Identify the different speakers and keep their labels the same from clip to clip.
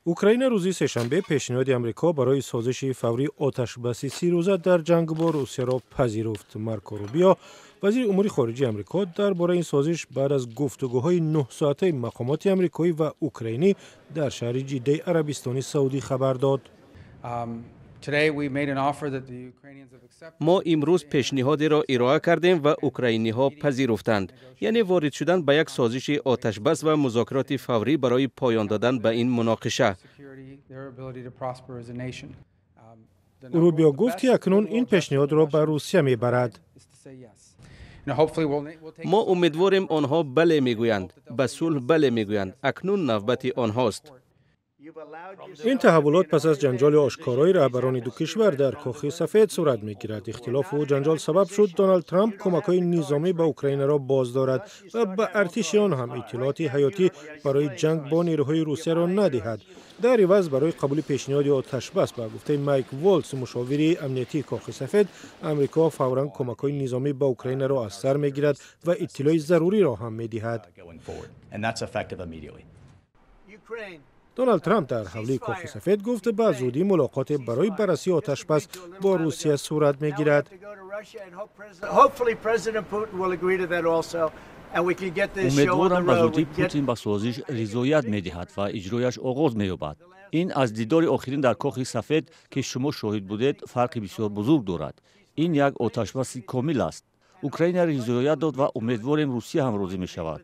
Speaker 1: Украина рӯзи сешанбе пешниҳоди Амрико барои созиши фаврии оташбаси 30 рӯза дар ҷанг бо Русияро пазируфт. Марко Рубио, вазири умури хориҷии Амрико, дар бораи ин созиш баъд аз гуфтугӯҳои 9-соатаи мақомоти амрикоӣ ва украинӣ дар шаҳри Ҷиддаи Арабистони Саудӣ хабар дод.
Speaker 2: Мо имрӯз пешниҳодеро ироа кардем ва украиниҳо пазируфтанд, яъне ворид шудан ба як созиши оташбас ва музокироти фаврӣ барои поён додан ба ин муноқиша.
Speaker 1: Рубио гуфт, ки акнун ин пешниҳодро ба Русия мебарад.
Speaker 2: Мо умедворем, онҳо бале мегӯянд, ба сулҳ бале мегӯянд. Акнун навбати онҳост.
Speaker 1: Ин таҳаввулот пас аз ҷанҷоли ошкорои раҳбарони ду кишвар дар Кохи Сафед сурат мегирад. Ихтилофу ҷанҷол сабаб шуд, Доналд Трамп кӯмакҳои низомӣ ба Украинаро боз дорад ва ба артиши он ҳам иттилооти ҳаётӣ барои ҷанг бо нерӯҳои Русияро надиҳад. Дар иваз, барои қабули пешниҳоди оташбас, ба гуфтаи Майк Волтс, мушовири амниятии Кохи Сафед, Амрико фавран кӯмакҳои низомӣ ба Украинаро аз сар мегирад ва иттилои заруриро ҳам медиҳад. Доналд Трамп дар ҳавлии Кохи Сафед гуфт, ба зудӣ мулоқоте барои баррасии оташбас бо Русия сурат мегирад.
Speaker 3: Умедворам, ба зудӣ Путин ба созиш ризоят медиҳад ва иҷрояш оғоз меёбад. Ин аз дидори охирин дар Кохи Сафед, ки шумо шоҳид будед, фарқи бисёр бузург дорад. Ин як оташбаси комил аст. Украина ризоят дод ва умедворем, Русия ҳам розӣ мешавад.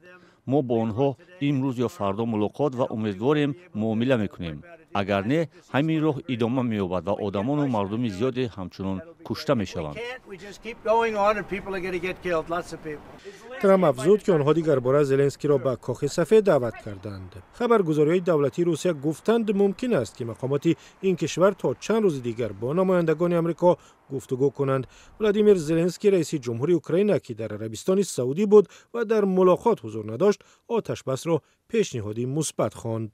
Speaker 3: Мо бо онҳо имрӯз ё фардо мулоқот ва, умедворем, муомила мекунем. Агар не, ҳамин роҳ идома меёбад ва одамону мардуми зиёде ҳамчунон кушта мешаванд.
Speaker 1: Трамп афзуд, ки онҳо дигарбора Зеленскиро ба Кохи Сафед даъват карданд. Хабаргузориҳои давлатии Русия гуфтанд, мумкин аст, ки мақомоти ин кишвар то чанд рӯзи дигар бо намояндагони Амрико гуфтугӯ кунанд. Владимир Зеленский, раиси ҷумҳури Украина, ки дар Арабистони Саудӣ буд ва дар мулоқот ҳузур надошт, оташбасро пешниҳоди мусбат хонд.